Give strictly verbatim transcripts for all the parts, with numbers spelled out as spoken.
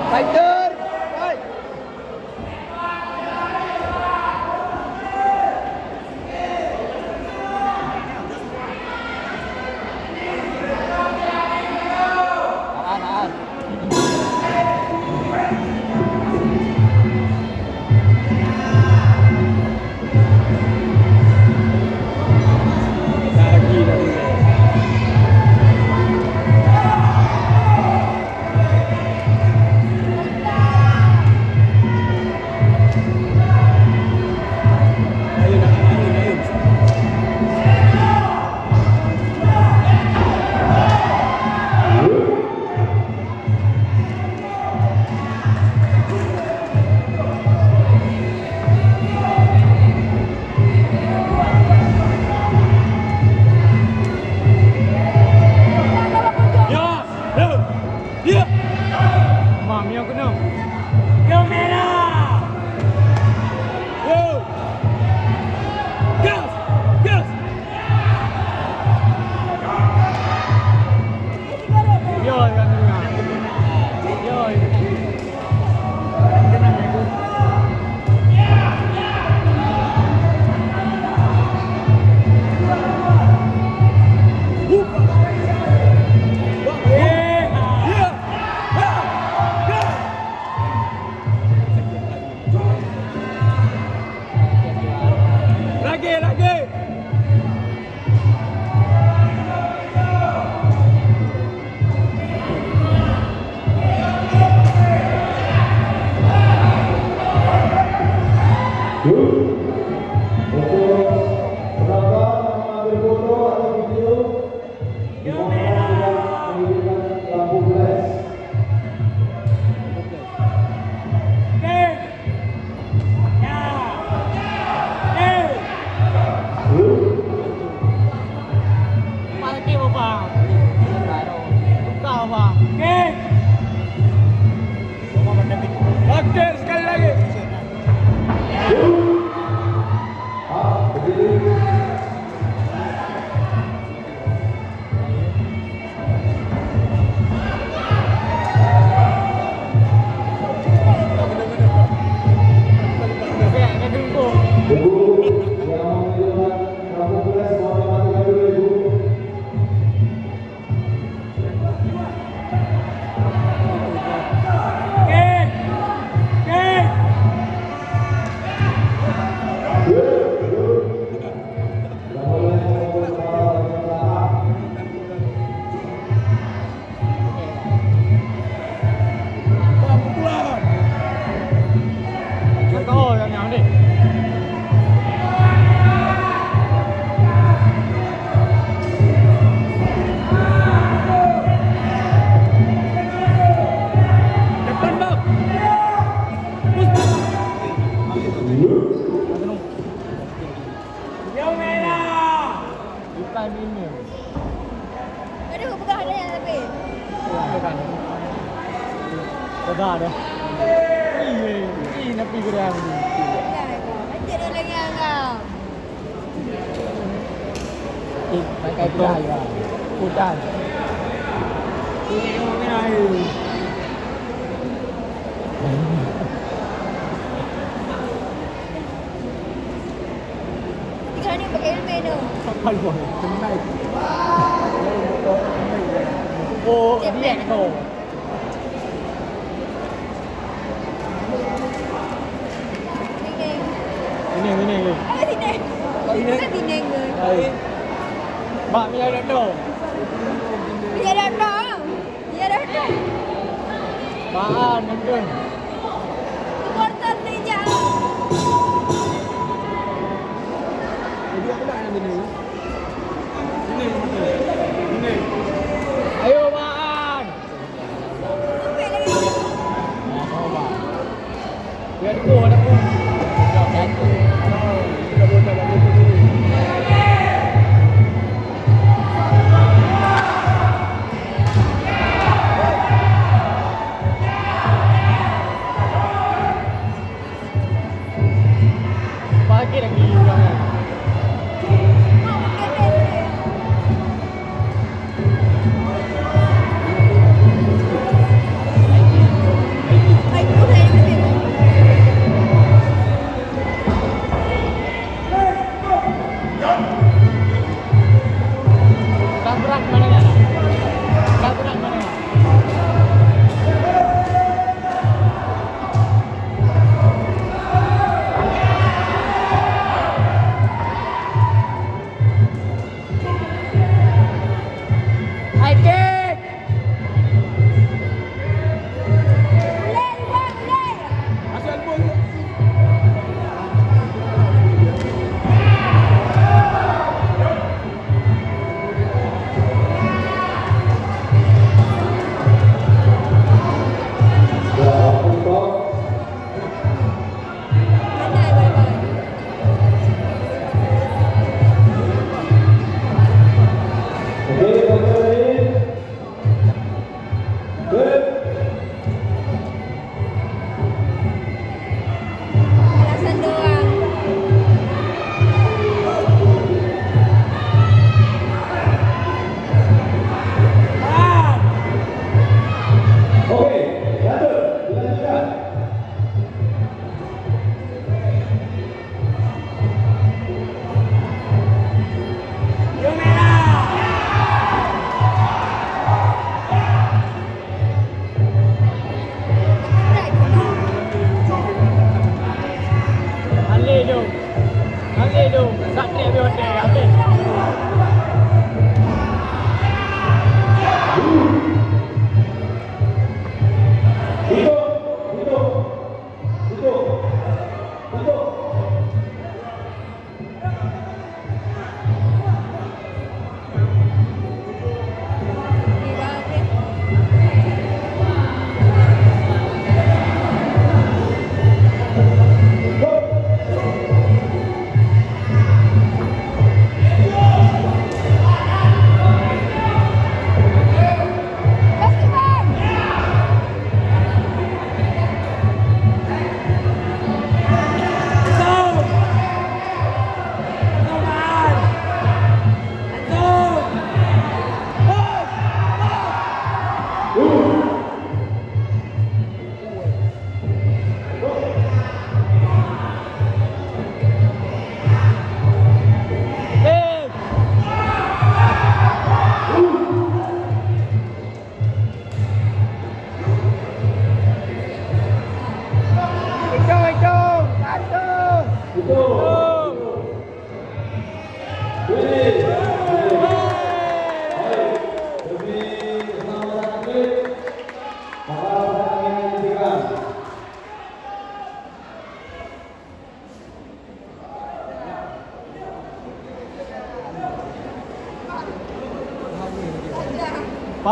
Fighter! Fight! Tahan, tahan. Lagi, lagi. Ya, ya, ya. Mam, yang kena. Yang merah. Yo. Gas, gas. Yo, yang kena. Yo, yang kena. Lagi, lagi. Untuk penonton yang mengambil foto atau video, diharapkan tidak menggunakan lampu flash. Oke, sekali lagi. Depan, Bang. Terus, Bang. Yang merah. Bukan ini. Aduh, peugah dah tapi. Peugah. Peugah dah. Iya, ini napi geurang. Peugah. Macam mana lagi, Abang? Eh, pakai peugah ya. Hutan. Ini yang mana air? Tiga ni pakai helmet tu. Kapal boy, kenai. Oh, dia tu. Ini, ini, ini. Apa sini? Ini sini ke? Hai. Mak, ni ada tu. Ni ada tu. Ya dah tu. Maan mungkin. Supporter ni je. Jadi aku nak yang ini. Ini, ini. Ini. Ayo, Maan. Sampai lagi. Ya, coba. Pagi lagi orang.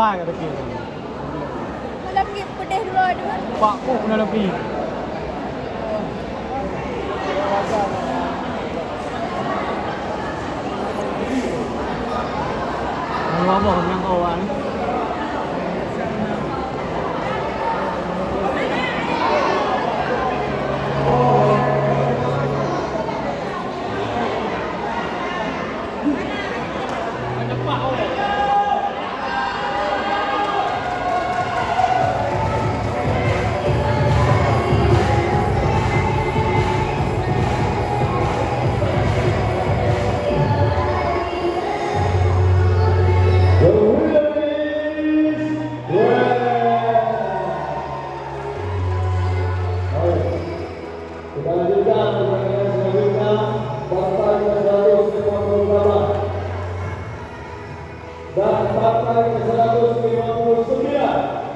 Hai, kata dia. Malam ni pedih dulu, aduh. Pak Pok pun dah lebih. Lalu apa yang kau buat ni? Kita lanjutkan pertandingan selanjutnya, partai ke seratus lima puluh delapan dan partai ke seratus lima puluh sembilan.